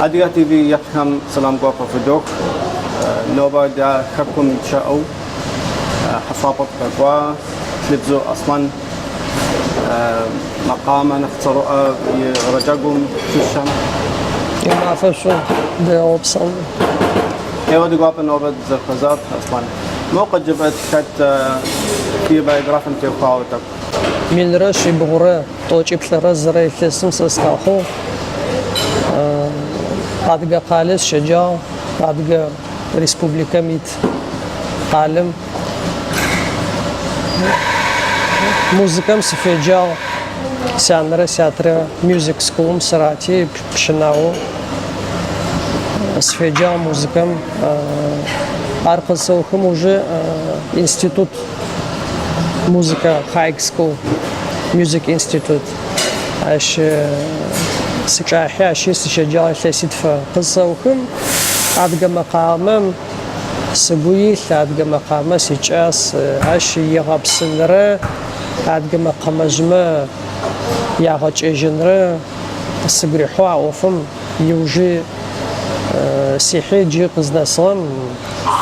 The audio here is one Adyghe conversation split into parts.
Адыгэ ТВ еплъхэм сэлам гуапэ фыдох. Нобэ дэ хэкум щыӏэу хьэщӏапӏэ къытхуэкӏуа Лӏыбзу Аслъэн макъамэ нэхъ цӏэрыӏуэ и егъэджакӏуэм щыщхэм. Уимафэ шӏу, дэгъоу псэу. Ӏейуэ ди гуапэ нобэ дызэрыхуэзар, Аслъэн. Мо къыджепӏэт хэт фи биографием теухуауэ тӏэкӏу. Минрэ шъибгъурэ тӏокӏиплӏырэ зырэ илъэсым сэ сыкъэхъугъ. Адыгэ къалэ сыщеджагъ, Адыгэ Республикэм ит къалэм. Музыкэм сыфеджагъ, сянэрэ сятэрэ мюзик скулым сырати, пщынаоу сыфеджагъ музыкэм. Ар къызсэухым уже институт музыкэ high school music институт ащ сычӏахьи ащи сыщеджагъ илъэситфэ. Къызсэухым адыгэ мэкъамэм сыгу илъ, адыгэ мэкъамэ сикӏас, ащ игъэпсынрэ адыгэ мэкъэмэжъмэ ягъэкӏэжьынрэ сыгу рихьэу а ӏофым иужи сихьи джы къызнэсыгъэм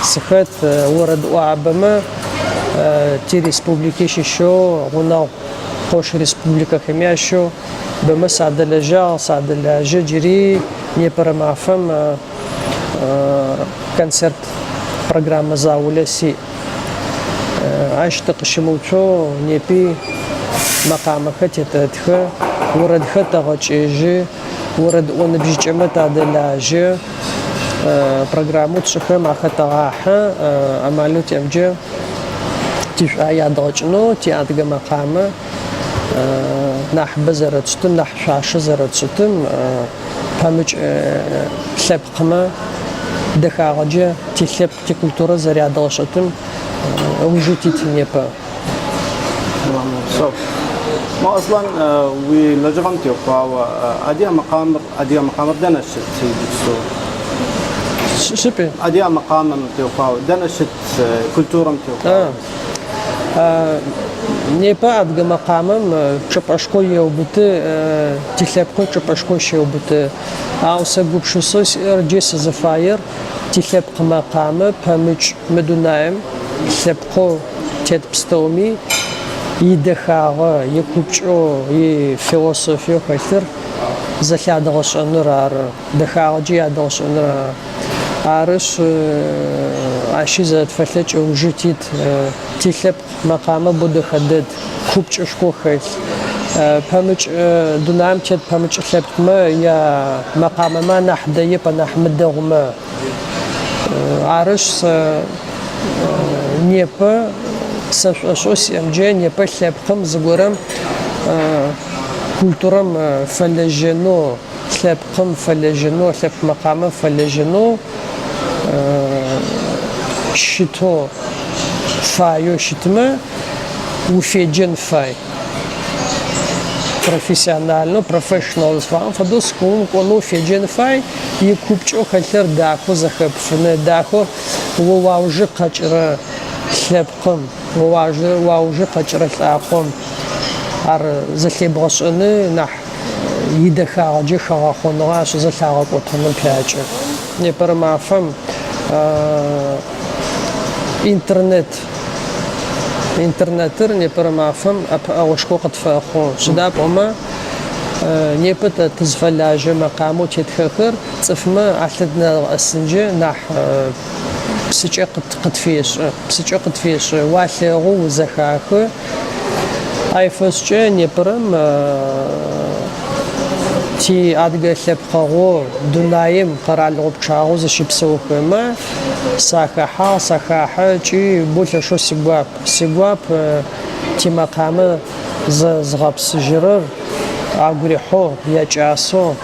сыхэт орэдыӏуабэмэ тиреспублики щыщэу гъунэгъу къош республикэхэми ащыщэу бэмэ садэлэжьагъ, садэлажьэ джыри непэрэ мафэм концерт программэ заулэ сиӏ. Ащ тыкъыщымыуцоу непи мэкъамэхэр тетэтхы, орэдхэр тэгъэкӏэжьы, орэдыӏо ныбжьыкӏэмэ тадэлажьэ, программэу тшӏыхэрэм ахэтэгъахьэ, амалэу тиӏэмкӏэ тишӏуагъэ ядгъэкӏынэу, тиадыгэ мэкъамэ нахьыбэ зэрэтшӏытым, нахь шъуашэ зэрэтшӏытым пэмыкӏ лъэпкъмэ дэхагъэкӏэ тилъэпкъ Тикультурэ зэрядгъэшӏэтым ыужы тит непэ. Мо Аслъэн, уи лэжьыгъэм теухуауэ адыгэ макъамэр, адыгэ макъамэр дэнэ щыт иджыпсту? Щыпӏи? Адыгэ макъамэм теухуауэ дэнэ щыт культурэм теухуауэ? Непэ адыгэ мэкъамэм чӏыпӏэшхо еубыты, тилъэпкъы чӏыпӏэшхо щеубыты. Ау сэ гупшысэу сиӏэр джы сызыфаер Тилъэпкъ мэкъамэ пэмыкӏ мы дунаим лъэпкъэу тет пстэуми идэхагъэ, икупкӏэу, ифилософиеу хэлъыр зэлъядгъэшӏэныр ары, дэхагъэкӏи ядгъэшӏэныр ары. Арышъ, ащи зэрэтфэлъэкӏ ыужы тит. Тилъэпкъ мэкъамэ боу дэхэ дэд, купкӏышхо хэлъ. Пэмыкӏ дунаим тет пэмыкӏ лъэпкъмэ я мэкъамэмэ анахь дэеп, анахь мыдэгъумэ. Арышъ, сэ непэ сэ шӏошӏэу сиӏэмкӏэ непэ лъэпкъым зыгорэм культурэм фэлэжьэнэу, лъэпкъым фэлэжьэнэу, лъэпкъ мэкъамэм фэлэжьэнэу щытэу фаеу щытмэ, уфеджэн фай. Профессиональнэу, профешнл зыфаӏорэм фэдэу школым кӏонэу уфеджэн фай, икупкӏэу хэлъыр дахэу зэхэпфыны, дахэу о уаужы къэкӏырэ лъэпкъым, о уаужы къэкӏырэ лӏакъом ар зэлъебгъэшӏэны нахь идэхагъэкӏэ хэгъэхъоныгъэ ашӏызэ лъагъэкӏотэным пякӏэ. Непэрэ мафэм интернет интернетыр непэрэ мафэм ӏэпыӏэгъушхо къытфэхъу. Сыда пӏомэ непэ тэ тызфэлажьэ мэкъамэу тетхэхэр цӏыфмэ алъыднэгъэӏэсынкӏэ нахь псыкӏэ къытфешӏы. Псыкӏэ къытфешӏы. Уалъэгъу, узэхахы. Ай фэшӏкӏэ непэрэм ти адыгэ лъэпкъэгъоу дунаим къэралыгъо пчъагъэу зыщыпсэухэмэ сахэхьагъ, сахахьэ ыкӏи боу лъэшэу сигуап. Сигуап тимэкъамэ зызгъэпсыжьырэр агу рихьэу, якӏасэу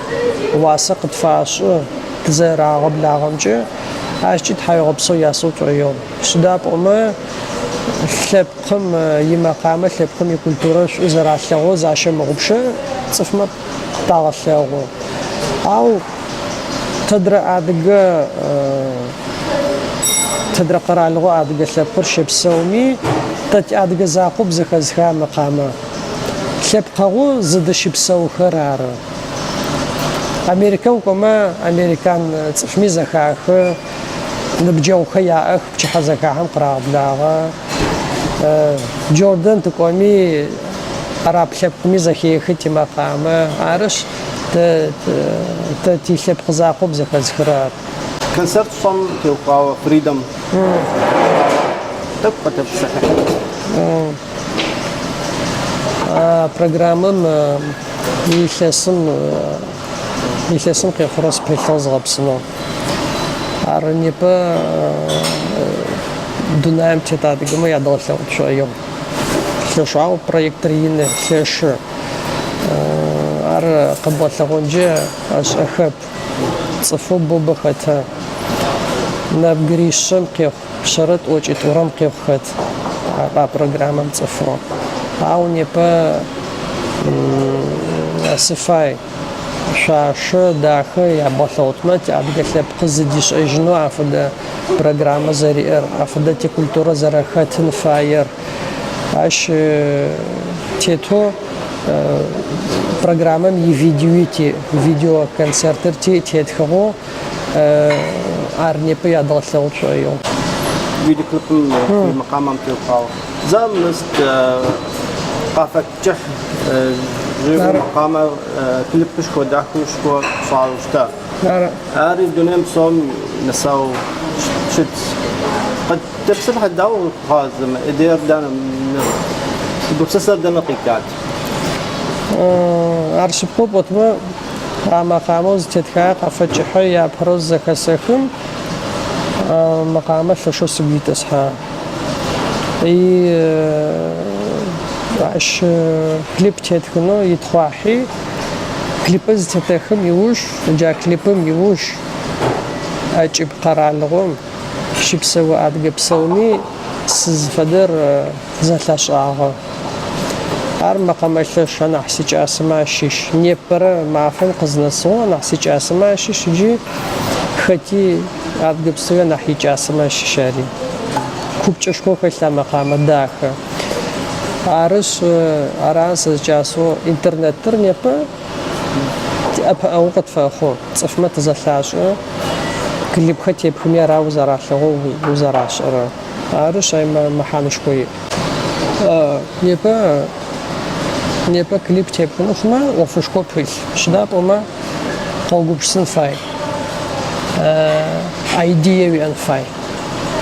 уасэ къытфашӏы тызэрагъэблагъэмкӏэ, ащкӏи тхьауегъэпсэу ясӏо шӏоигъу. Сыда пӏомэ лъэпкъ Лъэпкъым имэкъамэ, лъэпкъым икультурэ шӏу зэралъэгъоу защэмыгъупшэ цӏыфмэ къытагъэлъэгъу. Ау тэдрэ адыгэ, тэдрэ къэралыгъо адыгэ лъэпкъыр щэпсэуми, тэ тиадыгэ закъоп зэхэзыха мэкъамэ. Лъэпкъэгъу зыдыщыпсэухэр ары. Америкэ укӏомэ, американ цӏыфми зэхахы, ныбджэгъухэр яӏэх, пчыхьэ зэхахьэм къырагъэблагъэ. Джордан тыкӏоми, араб лъэпкъми зэхехы тимэкъамэ. Арышъ, тэ тэ тилъэпкъ закъоп зэхэзыхырэр ар. Концерт щӏэм теухуауэ Freedom тӏэкӏу къытэпсэлъыхьыт. А программэм илъэсым илъэсым къехъурэ сыпылъыгъ згъэпсынэу. Ар непэ дунаим тет адыгэмэ ядгъэлъэгъу тшӏоигъу. Лъэшэу, ау проектыр ины, лъэшы. Ар къэбгъэлъэгъонкӏэ ӏэшӏэхэп. Цӏыфэу бэу бэ хэта. Нэбгыришъэм къехъу, шъэрэ тӏокӏитӏурэм къехъу хэт а программэм цӏыфэу. Ау непэ сыфай шъуашэ дахэ ябгъэлъэгъутмэ, тиадыгэ лъэпкъ зыдишӏэжьынэу афэдэ программэ зэриӏэр, афэдэ тикультурэ зэрэхэтын фаер. Ащ тетэу программэм ивидеуи тиӏ, видеоконцертыр тиӏ тетхыгъэу ар непэ ядгъэлъэгъу тшӏоигъу. Видеоклипым и макъамэм теухуауэ. Зэ мыст къафэ кӏыхь жиӏэу макъамэ клипышхуэ дахэшхуэ пщӏауэ щыта. Ари дунейм псом нэсауэ щыт. Къытэпсэлъыхьыт дауэ хъуа зы идеер дэнэ, гупсысэр дэнэ къикӏат? Ар шъыпкъэу пӏотмэ, а мэкъамэу зытетхагъэ къафэ кӏыхьэ апэрэу зызэхэсэхым, мэкъамэ лъэшэу сыгу итӏысхьагъ. И ащ клип тетхынэу итхъуахьи, клипыр зытетэхым иуж, джа клипым иуж ӏэкӏыб къэралыгъом щыпсэу адыгэ псэуми сызыфэдэр зэлъашӏагъэ. Ар мэкъэмэ лъэш анахь сикӏасэмэ ащыщ. Непэрэ мафэм къызнэсыгъэу анахь сикӏасэмэ ащыщ ыкӏи хэти адыгэ псэуи анахь икӏасэмэ ащыщ ари. Купкӏышхо хэлъ а мэкъамэ дахэ. Арышъ, ара сэ зикӏасэу интернетыр непэ ӏэпыӏэгъу къытфэхъу, цӏыфмэ тызэлъашӏэ, клипхэр тепхыми ара узэралъэгъоу узэрашӏэрэр. Арышъ, ай мэхьанышхо иӏ. Непэ непэ клип тепхын хъумэ ӏофышхо пылъ. Сыда пӏомэ къэугупшысын фай. Идее уиӏэн фай.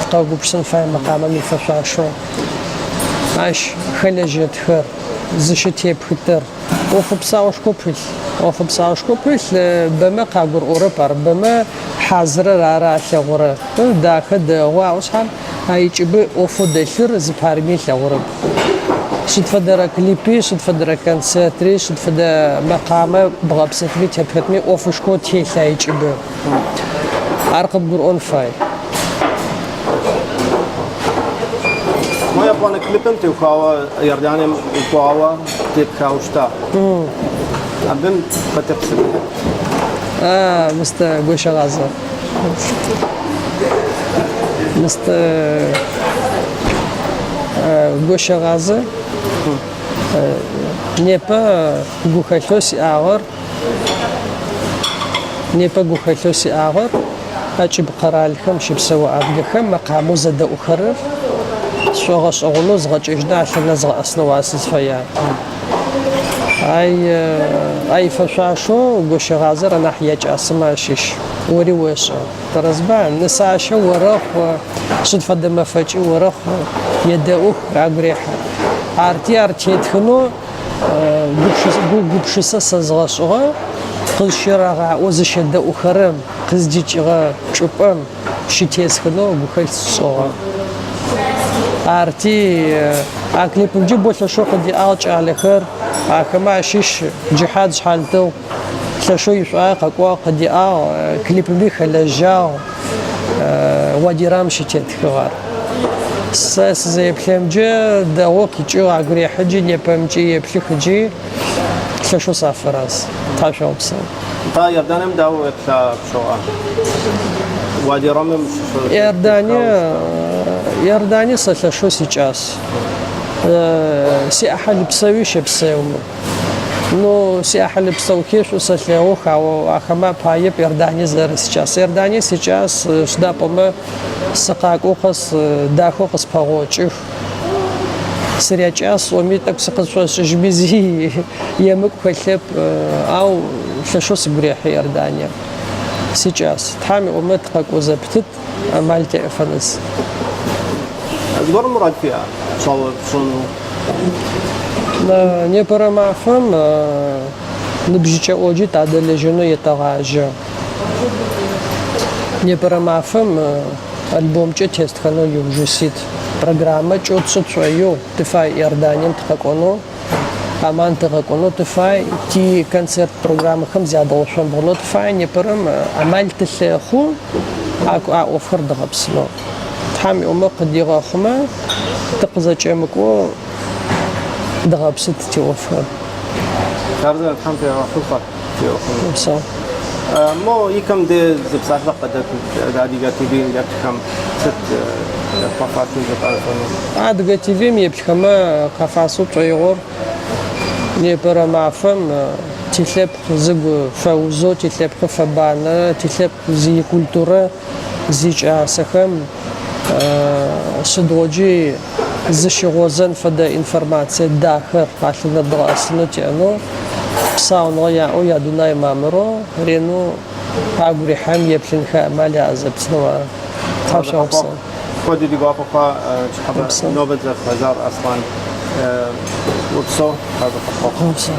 Къэугупшысын фай мэкъамэм ифэшъуашэу. Ащ хэлэжьэтхэр, зыщытепхытэр. ӏофы псаушхо пылъ. ӏофы псаушхо пылъ, бэмэ къагурыӏорэп ар, бэмэ хьазырыр ары алъэгъурэр. Дахэ, дэгъу, ау шъхьам а икӏыбы ӏофэу дэлъыр зыпарыми ылъэгъурэп. Сыд фэдэрэ клипи, сыд фэдэрэ концертри, сыд фэдэ мэкъамэ бгъэпсытми, тепхэтми ӏофышхо телъ а икӏыбы. Ар къыбгурыӏон фай. Мо епӏуанэ клипым теухуауэ Иорданием укӏуауэ тепхауэ щыта. Абым къытэпсэлъыхьыт. А, Мыстэ Гощэгъазэ. Мыстэ Гощэгъазэ. Непэ гухэлъэу сиӏагъэр Непэ гухэлъэу сиӏагъэр ӏэкӏыб къэралхэм щыпсэу адыгэхэм мэкъамэу зэдэӏухэрэр сшӏогъэшӏэгъонэу згъэкӏэжьынэу алъэ нэзгъэӏэсынэу ар сызфэягъ. Ай ай ифэшъуашэу Гощэгъазэр анахь якӏасэмэ ащыщ. Ори ошӏэ. Тэрэзба? Нысащэ орэхъу, сыд фэдэ мэфэкӏи орэхъу, едэӏух, агу рехьы. Арти ар тетхынэу Гупшысэ сэзгъэшӏыгъэ къызщырагъаӏоу зыщедэӏухэрэм, къыздикӏыгъэ чӏыпӏэм щытесхынэу гухэлъ сшӏыгъэ. Арти, а клипымкӏи бо лъэшэу къыдиӏагъ кӏалэхэр, ахэмэ ащыщ Джихьад Шъхьалтыгъу лъэшэу ишӏуагъэ къэкӏуагъ, къыдиӏагъ, клипыми хэлэжьагъ. Уадирам щытетхыгъэр. Сэ сызэреплъырэмкӏэ дэгъоу къикӏыгъ, агу рехьы джы непэмкӏи еплъых ыкӏи лъэшэу сафэраз. Тхьашъуегъэпсэу. Нтӏэ, Иорданием дауэ уеплъа пщыгъуэ? Уадирамым Иордание, Иордание сэ лъэшэу сикӏас. Сиӏахьыл псэуи щэпсэу. Но. сиӏахьылы пстэухи шӏу сэлъэгъух, ау ахэмэ апаеп Иордание зэрэсикӏас. Иордание сикӏас, сыда пӏомэ сыкъакӏоу къэс дахэу къыспэгъокӏых. Сырякӏас сӏоми тӏэкӏу сыкъызшӏошӏыжьми зи емыкӏу хэлъэп, ау лъэшэу сыгу рехьы Иорданием. Сикӏас. Тхьам иӏомэ тыкъэкӏо зэпытыт. Амал теӏэфэ нэс. Зыгорэм мурад фиӏа щӏэуэ фщӏыну? Непэрэ мафэм ныбжьыкӏэ ӏоджи тадэлэжьэнэу етэгъажьэ. Непэрэ мафэм альбомкӏэ тестхэнэу иужы сит. Программэ кӏэу тшӏы тшӏоигъу, тыфай Иорданием тыкъэкӏонэу. Амман тыгъэкӏонэу тыфай, ти концерт программэхэм зядгъэушъомбгъунэу тыфай, непэрэм амал тылъэхъу а ӏофхэр дгъэпсынэу. Тхьам иӏомэ къыдигъэхъумэ, тыкъызэкӏэмыкӏоу дгъэпсыт тиӏофхэр. Хабзэр Тхьэм фегъэхъулӏэ тиӏофым. Упсэу. Мо икэм де зы псалъэ къыдэт Адыгэ ТВ-м еплъхэм сыт къафасэу жыпӏэфыну? Адыгэ ТВ-м еплъхэмэ къафасӏо тшӏоигъор непэрэ мафэм тилъэпкъ зыгу фэузэу, тилъэпкъы фэбанэ, тилъэпкъ зикультурэ зикӏасэхэм сыдигъокӏи зыщыгъозэн фэдэ информацие дахэр алъынэдгъэӏэсынэу тиӏэнэу, псауныгъэ яӏэу, ядунай мамырэу, ренэу агу рихьэм еплъынхэ амал яӏэ зэпытынэу ары. Тхьашъуегъэпсэу. Куэду ди гуапэ хъуа нобэ дызэрыхуэзар, Аслан. Упсэу, Тхьэр къыпхуэхъу. Упсэу.